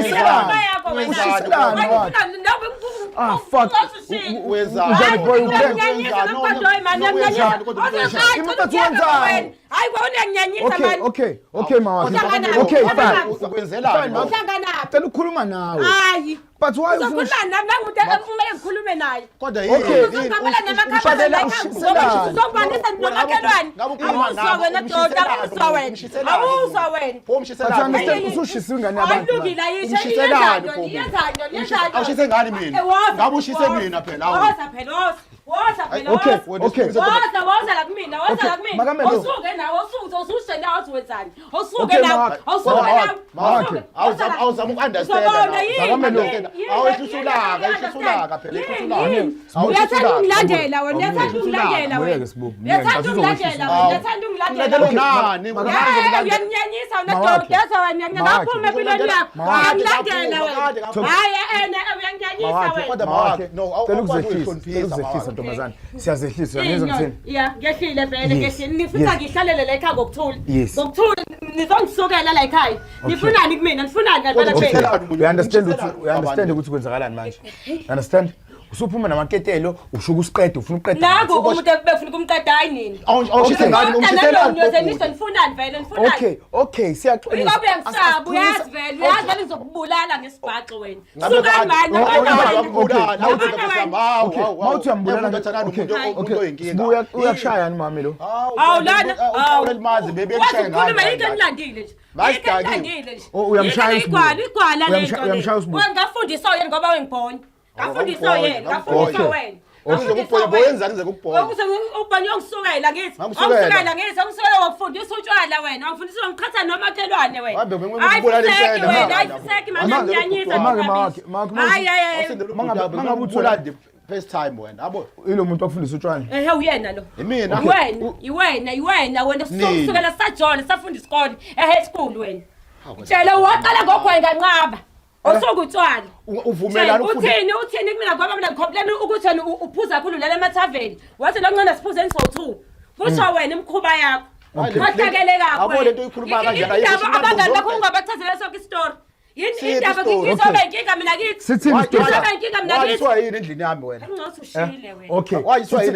Ushiselani? Ushiselani wakhe? Ah, fuck. Wenzani? Unjani boy, Wenzani? upheka? Wenzani? Kodwa wenzani? Imfethu wenzani? Hayi, kwawona uyanginyanyisa Okay, mani. okay, mawakhe. Uhlangana- Okay, Uhlangana- fine. Ukwenzelani? Fine, mawakhe. Uhlanganaphi? Cela ukukhuluma nawe. Hayi. But why ufuna Uzokhuluma nami nangumuntu ekumele ngikhulume naye. Kodwa Okay. yini? Uzoqabela namakhamera Ushadela la ekhaya. ushiselani? Uzokubanisa nomakhelwane. Ngabe ukhuluma Awuzwa nabo, wena doda, awuzwa wena. umshiselani? Awuzwa wena. Pho But you umshiselani? understand Hayi. usushisa ingane yabantu. Ayilungile ayisho. Umshiselani pho? Iyenzani yenzani? Awushise ngani mina? Eh, woza, Ngabe ushise woza. mina phela, awu. Woza phela, woza. Woza phela, Okay, woza. okay. Woza, woza la kumina, woza Okay, la kumina. Makamelo. Usuke nawe, usuke, usushe nawe uthi wenzani? Usuke Okay, nawe, Mawakhe. usuke nawe. Mawakhe. usuke. Awuzama awuzama uku-understand. Uzobona yini? Makamelo. Yini? Awehlisa ulaka, Yini? ehlisa ulaka phela, ehlisa Yini? ulaka. Yini? Awehlisa Uyathanda ulaka. ungilandela wena, uyathanda ungilandela wena. Muyeke Sibubu, muyeke. Uyathanda ungilandela wena, Awu. uyathanda ungilandela. Ulandela wena. nani? Yeah, uyanginyanyisa wena Mawakhe. dog, yaza wena Mawakhe. ngaphuma empilweni yakho. Mawakhe. Uyangilandela wena. Mawakhe. Hayi, eh, eh, uyanginyanyisa Mawakhe, wena. Kodwa mawakhe. mawakhe, no, Cela awukwazi ukuzehlisa, ukuyihloniphisa, cela ukuzehlisa mawakhe. ntombazane. Siyazehlisa, uyangizwa ngithini? Ya, ngehlile vele, Yes, ngehlile. Nifisa yes. ngihlalele la ekhaya ngokuthula. Yes. Ngokuthula nizongisukela la ekhaya. Nifunani kumina? Nifunani Kodwa ngempela Okay. kumina? Umshiselani umuntu? You understand ukuthi Umshiselani you understand abantu? ukuthi kwenzakalani manje. You understand? Usuphuma namaketelo, usho ukusiqeda, ufuna ukuqeda. Nangu umuntu ebefuna ukumqeda hayi nini. Awushise Okay. ngani? Umshiselani? Niyozeniswa nifunani vele nifunani? Okay, siyaxolisa. Ingoba uyangisaba, uyazi Asikhulumisa- vele, uyazi vele ngizokubulala ngesibhaxo wena. Ngabe Sukani kade- mani, Oh, abantwana oh, wena. Uyambulala, Okay. awuthi Okay, hawu, mawuthi uyambulala umuntu okay, umuntu okay. oyinkinga. Sibu uyakushaya ni mami lo? Hawu lana, Hawu limazi bebe Wazi kushaya ukukhuluma ngani. yinto enilandile nje. Bayidakiwe. Yinto enilandile nje. Oh, uyamshaya Yinto uSibu. Igwala, igwala le nto le. Uyamshaya uSibu. Wena ngafundiswa yena ngoba wengibhonya. Ngafundiswa Ngakubhonya, yena, ngafundiswa Okay. wena. Ukuze kubhonya, boyenzani kuze kubhonya? Ukuze ubhonya ungisukela ngithi. Ngakusukela. Ungisukela ngithi, ungisukela wakufundisa utshwala wena. Wangifundisa wangiqhatha nomakhelwane wena. Hambe, Hayi ngikubulala fuseki impela, wena, hayi mama. fuseki manje Mama, ngiyanyiza. mama, mawakhe, mawakhe, Hayi hayi hayi. Mangabe Ubulala the first time wena. Yabo. Ilo muntu wakufundisa utshwala. Ehe uyena lo. Imina. Iwena, iwena, iwena wena Nini? kusukela sajona safunda isikole ehe school wena. Tshela waqala ngogwayi nganqaba. Osuke utshwala. Uvumelana ufunde. Uthini uthini kumina ngoba mina ngicomplain ukuthi wena uphuza kakhulu lala emathaveni. Wathi lo ncane siphuzeni so2. Kusho wena imikhuba yakho. Okay. Khohlakele kakhulu. Yabo lento oyikhuluma kanjena, ayikho Indaba abangani isibambo bakho ungabachazela sonke isitori. Yini Siphi indaba isitori? ngizobe inkinga mina kithi. Sithini isitori? Ngizobe inkinga mina kithi. Wayiswa yini endlini yami wena? Ngcono ushile wena. Okay. Wayiswa yini?